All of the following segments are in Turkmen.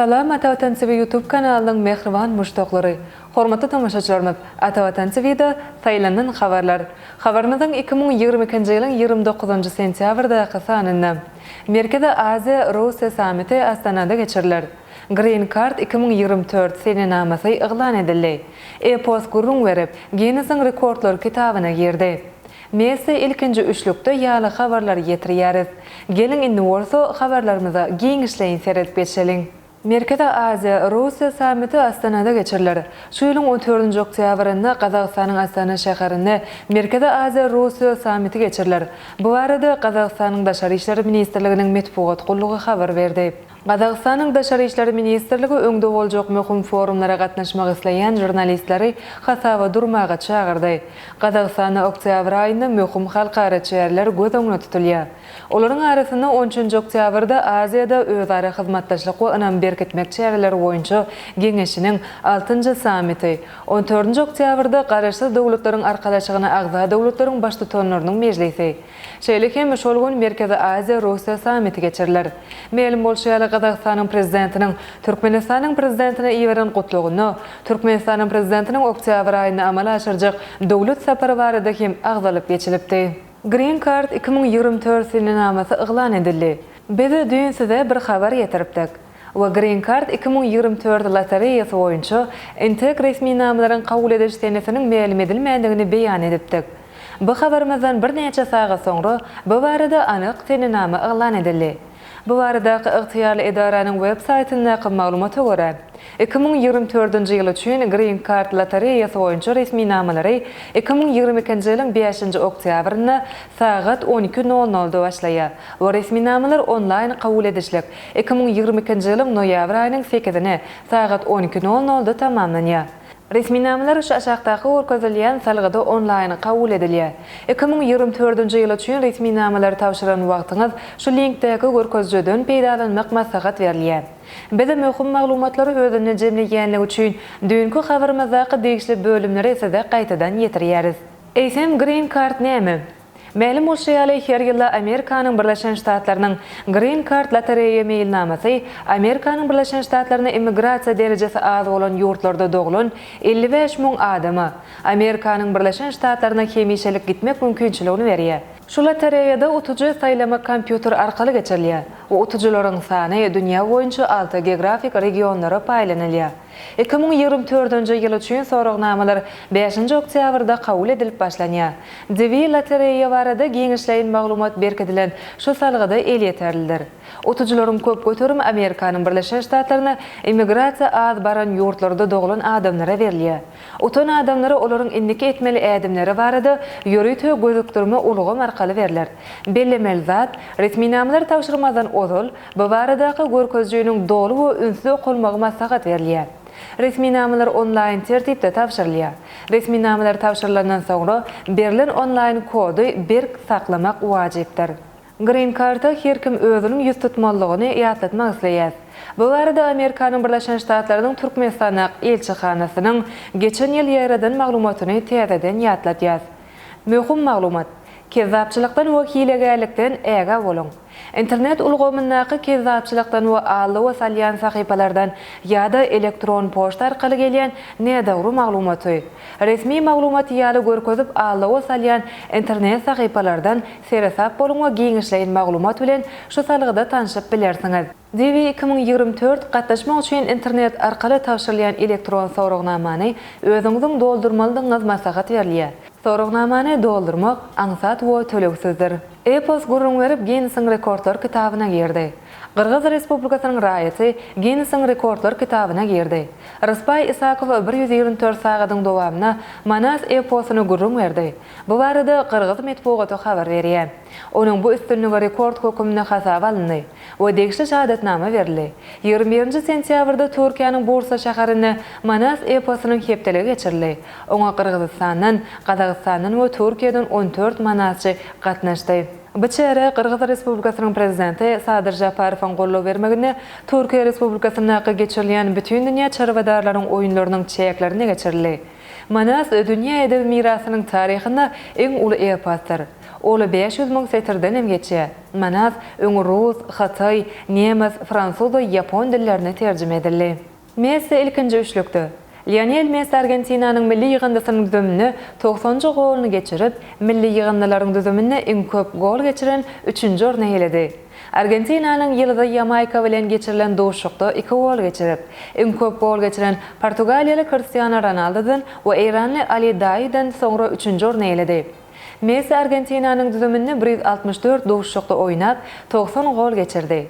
Salam Ata Watan TV YouTube kanalynyň mähriban muşdaklary! Hormatly tomaşaçylarymyz, Ata Watan TV-da saýlanan habarlar. Habarymyzyň 2022-nji ýylyň 29-njy sentýabrdaky sanynda, Merkezi Aziýa, Russiýa sammiti Astanada geçiriler. Green Card 2024 senenamasy yglan edildi. Epos gürrüň berip, Ginnesiň rekordlar kitabyna girdi. Messi ilkinji üçlükde ýaly habarlary ýetirýäris. Geliň indi bolsa habarlarymyza giňişleýin seredip geçeliň. Merkezi Aziýa, Russiýa sammiti Astanada geçiriler. Şu ýylyň on dördünji oktýabrynda Gazagystanyň Astana şäherinde Merkezi Aziýa, Russiýa sammiti geçiriler. Bu barada Gazagystanyň Daşary işler ministrliginiň metbugat gullugy habar berdi. Gazagystanyň Daşary işler ministrligi öňde boljak möhüm forumlara gatnaşmak isleýän žurnalistleri hasaba durmaga çagyrdy. Gazagystanda oktýabr aýynda möhüm halkara çäreler göz öňünde tutulýar. Olaryň arasynda on üçünji oktýabrda Aziýada özara hyzmatdaşlyk we ynamy berkitmek çäreleri boýunça Geňeşiniň altynjy sammiti, on dördünji oktýabrda Garaşsyz Döwletleriň Arkalaşygyna agza döwletleriň Baştutanlarynyň mejlisi, Şeýle hem şol gün Merkezi Aziýa, Russiýa sammiti geçiriler. Mälim bolşy ýaly, Gazagystanyň Prezidentiniň Türkmenistanyň Prezidentine iberen Gutlagynda Türkmenistanyň Prezidentiniň oktýabr aýynda amala aşyrjak döwlet sapary barada hem agzalyp geçilipdi. Green Card 2024 senenamasy yglan edildi. Biz düýn size bir habar ýetiripdik. We Green Card 2024 lotereýasy boýunça entek resminamalaryň kabul ediş senesiniň mälim edilmändigini beýan edipdik. Bu habarymyzdan birnäçe sagat soňra bu barada anyk senenama yglan edildi. Bu baradaky ygtyýarly edaranyň web saýtyndaky maglumata görä, 2024-nji ýyl üçin Green Card lotereýasy boýunça resminamalary 2022-nji ýylyň bäşinji oktýabrynda sagat on iki nol nolda başlaýar we resminamalar onlaýn kabul edişlik 2022-nji ýylyň noýabr aýynyň sekizine sagat on iki nol nolda tamamlanýar. Resminamalar şu aşakdaky görkezilýän salgyda onlaýn kabul edilýär. 2024-nji ýyl üçin resminamalary tabşyran wagtyňyz şu linkdäki görkezijiden peýdalanmak maslahat berilýär. Biz möhüm maglumatlary özünde jemleýänligi üçin düýnki habarymyzdaky degişli bölümleri size gaýtadan ýetirýäris. Eýsem Green Card näme? Mälim bolşy ýaly, her ýylda Amerikanyň Birleşen Ştatlarynyň Green Card lotereýa meýilnamasy Amerikanyň Birleşen Ştatlaryna immigrasiýa derejesi az bolan ýurtlarda doglan 55 müň adama Amerikanyň Birleşen Ştatlaryna hemişelik gitmek mümkinçiligini berýär. Şu lotereýada utujy saýlamak kompýuter arkaly geçirilýär we utujylaryň sany dünýä boýunça alty geografik regionlara paýlanylýar. 2024-nji ýyl üçin soragnamalar bäşinji oktýabrda kabul edilip başlanýar. DV lotereýa barada giňişleýin maglumat berkidilen şu salgyda elýeterlidir. Utujylaryň köp göterimi Amerikanyň Birleşen Ştatlaryna immigrasiýa az baran ýurtlarda doglan adamlara berilýär. Utan adamlara olaryň indiki etmeli ädimleri barada ýörite gözükdirme ulgam arkaly berler. Bellemeli zat, resminamalary tabşyrmazdan ozal, bu baradaky görkezijiniň doly we ünsli okalmagy maslahat berilýär. Resminamalar onlaýn tertipde tabşyrylýar. Resminamalar tabşyrylandan soňra, berlen onlaýn kody berk saklamak wajypdyr. Green Card-a her kim özüniň ýüz tutmalydygyny ýatlatmak isleýäs. Bu barada Amerikanyň Birleşen Ştatlarynyň Türkmenistandaky ilçihanasynyň geçen ýyl ýaýradan maglumatyny täzeden ýatladýas. Möhüm maglumat! Kezzapçylykdan we hilegärlikden ägä boluň! Internet ulgamyndaky kezzapçylykdan we aldawa salýan sahypalardan ýa-da elektron poçta arkaly gelýän nädogry maglumaty, resmi maglumat ýaly görkezip aldawa salýan internet sahypalardan seresap boluň we giňişleýin maglumat bilen şu salgyda tanşyp bilersiňiz. DV 2024 gatnaşmak üçin internet arkaly tabşyrylýan elektron soragnamany özüňiziň doldurmalydygyňyz maslahat berilýär. Soragnamany doldurmak aňsat we tölegsizdir. Epos gürrüň berip Ginnesiň rekordlar kitabyna girdi. Gyrgyz Respublikasynyň raýaty Ginnesiň rekordlar kitabyna girdi. Rysbaý Isakow 124 sagadyň dowamynda Manas eposyny gürrüň berdi. Bu barada gyrgyz metbugaty habar berýär. Onuň bu üstünligi rekord höküminde hasaba alyndy we degişli şahadatnama berildi. 21-nji sentýabrda Türkiýäniň Bursa şäherinde Manas eposynyň hepdeligi geçirildi. Oňa Gyrgyzystandan, Gazagystandan we Türkiýeden 14 manasçy gatnaşdy. Bu çäre Gyrgyz Respublikasynyň Prezidenti Sadyr Žaparowyň goldaw bermeginde Türkiýe Respublikasyndaky geçirilýän Bütindünýä çarwadarlaryň oýunlarynyň çäklerinde geçirildi. Manas dünýä edebi mirasynyň taryhynda iň uly eposdyr. Ol 500 müň setirden hem geçýär. Manas öň rus, hytaý, nemes, fransuz we ýapon dillerine terjime edildi. Messi ilkinji üçlükde. Lionel Messi Argentinanyň milli ýygyndysynyň düzüminde togsanjy goluny geçirip, milli ýygyndylaryň düzüminde iň köp gol geçiren üçünji orny eýeledi. Argentinanyň ýyldyzy Ýamaýka bilen geçirilen duşuşykda iki gol geçirip, iň köp gol geçiren portugaliýaly Kristiano Ronaldodan we eýranly Ali Daýiden soňra üçünji orny eýeledi. Messi Argentinanyň düzüminde 164 duşuşykda oýnap, 90 gol geçirdi.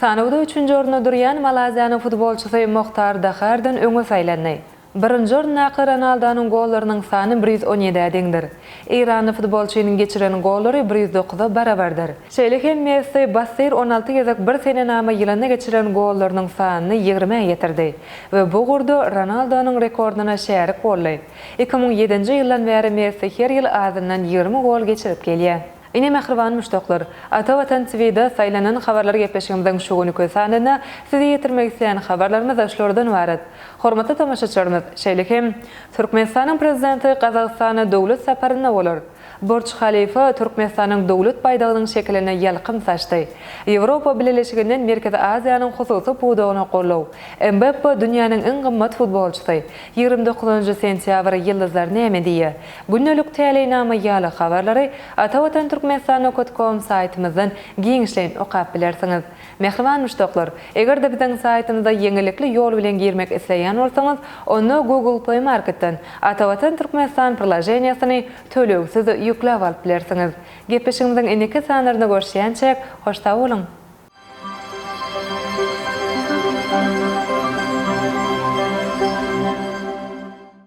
Sanawda üçünji orunda durýan Malaýziýanyň futbolçysy Mohtar Dahardan öňe saýlandy. Birinji orundaky Ronaldonyň gollarynyň sany 117-ä deňdir. Eýranly futbolçynyň geçiren gollary 109-a barabardyr. Şeýle hem Messi bassyr 16 gezek bir senenama ýylynda geçiren gollarynyň sanyny ýigrimä ýetirdi we bu ugurda Ronaldonyň rekordyna şärik boldy. 2007-nji ýyldan bäri Messi her ýyl azyndan 20 gol geçirip gelýär. Ine mähriban muşdaklar, Ata Watan TVda saýlanan habarlar gepleşigimiziň şu günki sanynda size ýetirmek isleýän habarlarymyz şulardan ybarat. Hormatly tomaşaçylarymyz, şeýle hem Türkmenistanyň Prezidenti Gazagystana döwlet saparynda bolar. Burj Halifa Türkmenistanyň Döwlet baýdagynyň şekiline ýalkym saçdy. Ýewropa Bileleşiginden Merkezi Aziýanyň hususy pudagyna goldaw. Mbappe dünýäniň iň gymmat futbolçysy. 29 sentýabr Ýyldyzlar näme diýýär? Gündelik täleýnama ýaly habarlary Atavatan Türkmenistan nokat kom saýtymyzdan giňişleýin okap bilersiňiz. Mähriban muşdaklar, eger-de biziň saýtymyza ýeňillikli ýol bilen girmek isleýän bolsaňyz, onda Google Play Marketden Atavatan Türkmenistan priloženiýasyny tölegsiz ýükläp alyp bilersiňiz. Gepleşigimiziň indiki sanlarynda görüşýänçäk, hoş sag boluň!